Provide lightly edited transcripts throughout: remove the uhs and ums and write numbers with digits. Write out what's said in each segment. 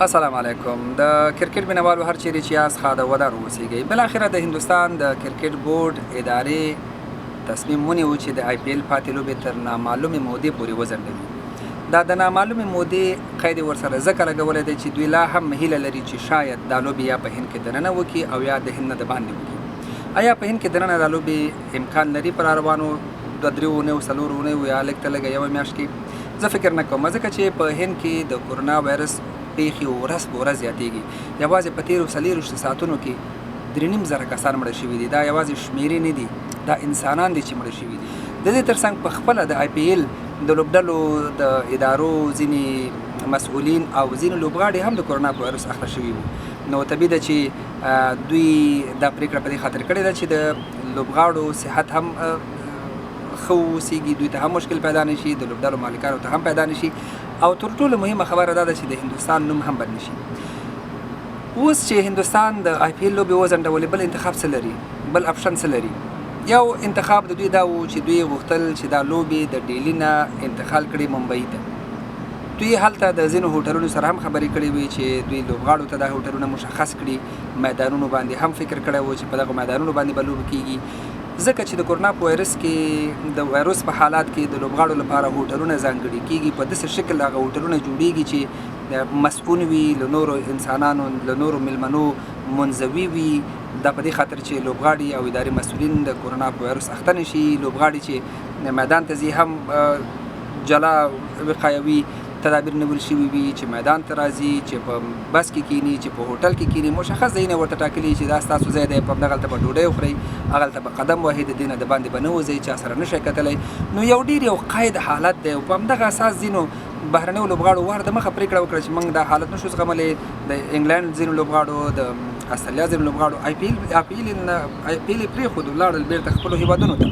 السلام علیکم. د کرکټ مینوالو هر چیرې چې یاست ښاد او ودان اوسیږئ. بالاخره د هندوستان د کرکټ بورډ ادارې تصمیم ونیو چې د آی پي ایل پاتې لوبې تر نامعلومې مودې پورې وځنډوي. دا د نامعلومې مودې قید یې ورسره ځکه لګولی دی چې دوی لا هم هیله لري چې شاید دا لوبې یا په هند کې دننه وکړي او یا د هند نه د باندې وکړي. ایا په هند کې دننه دا لوبې امکان لري په راروانو دوه درې اونیو، څلور اونیو یا لږ تر لږه یوه میاشت کې؟ زه فکر نه کوم، ځکه چې په هند کې د کورونا وایرس پیښې ورځ په ورځ زیاتېږي. یوازې په تېرو 24 ساعتونو کې 3,500 کسان مړه شوي دي. دا یوازې شمېرې نه دي، دا انسانان دي چې مړه شوي دي. د دې ترڅنګ په خپله د آی پي ایل د لوبډلو د ادارو ځینې مسؤلین او ځینې لوبغاړي هم د کورونا په وایرس اخته شوي وو. نو طبیعي ده چې دوی دا پرېکړه په دې خاطر کړې ده چې د لوبغاړو صحت هم ښه واوسېږي، دوی ته هم مشکل پیدا نه شي، د لوبډلو مالکانو ته هم پیدا نه شي، او تر ټولو مهمه خبره دا ده چې د هندوستان نوم هم بد نه شي. اوس چې هندوستان د آی پي ایل لوبې وځنډولې، بل انتخاب څه لري؟ بل اپشن څه لري؟ یو انتخاب د دوی دا و چې دوی غوښتل چې دا لوبې د ډیلي نه انتقال کړي ممبئی ته. دوی هلته د ځینو هوټلونو سره هم خبرې کړې وې چې دوی لوبغاړو ته دا هوټلونه مشخص کړي. میدانونو باندې هم فکر کړی و چې په دغو میدانونو باندې به لوبې کیږي، ځکه چې د کورونا په وایرس کې، د وایرس په حالات کې د لوبغاړو لپاره هوټلونه ځانګړي کیږي. په داسې شکل هغه هوټلونه جوړیږي چې مسؤل وي، له نورو انسانانو، له نورو میلمنو منزوي وي. دا په دې خاطر چې لوبغاړي او اداري مسؤلین د کورونا په وایرس اخته نه شي. لوبغاړي چې میدان ته ځي هم جلا وقایوي تدابیر نیول شوي وي، چې میدان ته راځي، چې په بس کې کینی، چې په هوټل کې کینی، مشخص ځایونه ورته ټاکلي چې دا ستاسو ځای دی، په همدغلته به ډوډۍ وخورئ، هغلته به قدم وهئ، د دې نه د باندې به نه وځئ، چا سره نه شئ کتلی. نو یو ډېر یو قید حالت دی. او په همدغه اساس ځینو بهرنیو لوبغاړو وار د مخه پرېکړه وکړه چې موږ دا حالت نشو زغملی. د انګلند ځینو لوبغاړو، د استرالیا ځینو لوبغاړو آی پي ایل یې پرېښود، ولاړل بېرته خپلو هېوادونو ته.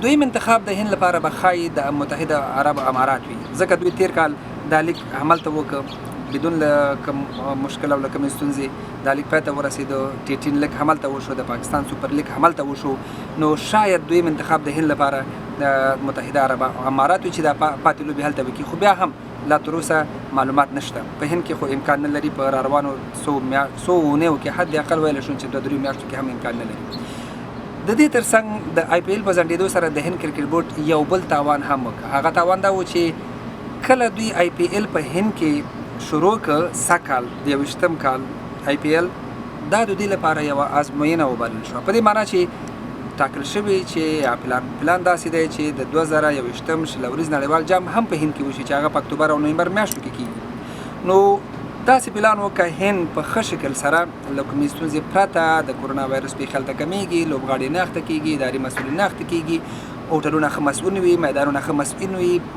دویم انتخاب د هند لپاره به ښایي د متحده عرب امارات وي، ځکه دوی تېر کال دا لیګ هملته وکړ بدون له کوم مشکل او له کومې ستونزې. دا لیګ پای ته ورسېدو، ټي ټین لیګ هملته وشو، د پاکستان سوپر لیګ هملته وشو. نو شاید دویم انتخاب د هند لپاره د متحده عرب امارات وي چې دا پاتې لوبې هلته وکړي. خو بیا هم لا تر اوسه معلومات نشته. په هند کې خو امکان نه لري په را روانو څو اونیو کې، حد اقل ویلی شو چې دوه درې میاشتو کې هم امکان نه لري. د دې ترڅنګ د آی پي ایل په ځنډېدو سره د هند کرکټ بورډ یو بل تاوان هم وکړ. هغه تاوان دا و چې کله دوی آی پي ایل په هند کې شروع کړ، سږ کال د 21 کال آی پي ایل، دا د دوی لپاره یوه ازموینه وبلل شوه. په دې معنا چې ټاکل شوې چې پلان داسې دی چې د 2021 20 اوریز نړیوال جام هم په هند کې وشي چې هغه په اکتوبر او نومبر میاشتو کې کیږي. نو داسې پلان وکړه هند په ښه شکل سره له کومې ستونزې پرته د کورونا وایرس پېښې هلته کمېږي، لوبغاړي نه اخته کېږي، اداري مسؤلین نه اخته کېږي، هوټلونه ښه مسؤل وي، میدانونه ښه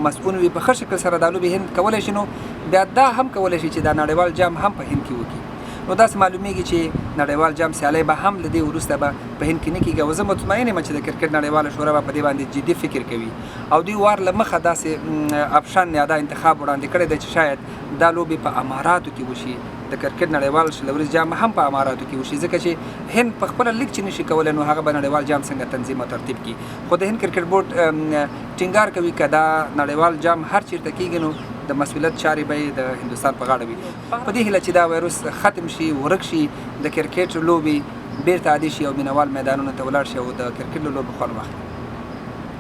مسؤل وي، په ښه شکل سره دا لوبې هند کولی شي. نو بیا دا هم کولی شي چې دا نړیوال جام هم په هند کې وکړي. نو داسې معلومیږي چې نړیوال جام سیالۍ به هم له دې وروسته به په هند کې نه کېږي. او زه مطمئن یم چې د کرکټ نړیواله شورا به په دې باندې جدي فکر کوي او دوی وار له مخه داسې اپشن یا دا انتخاب وړاندې کړی دی چې شاید دا لوبې په اماراتو کې وشي، د کرکټ نړیوال 20 اوریز جام هم په اماراتو کې وشي، ځکه چې هند په خپله لیګ چې نشي کولی نو هغه به نړیوال جام څنګه تنظیم او ترتیب کړي. خو د هند کرکټ بورډ ټینګار کوي که دا نړیوال جام هر چیرته کېږي نو د مسؤلیت چارې به یې د هندوستان په غاړه وي. په دې هیله چې دا وایرس ختم شي، ورک شي، د کرکټ لوبې بیرته عادي شي او مینوال میدانونو ته ولاړ شي او د کرکټ له لوبو خوند واخلي.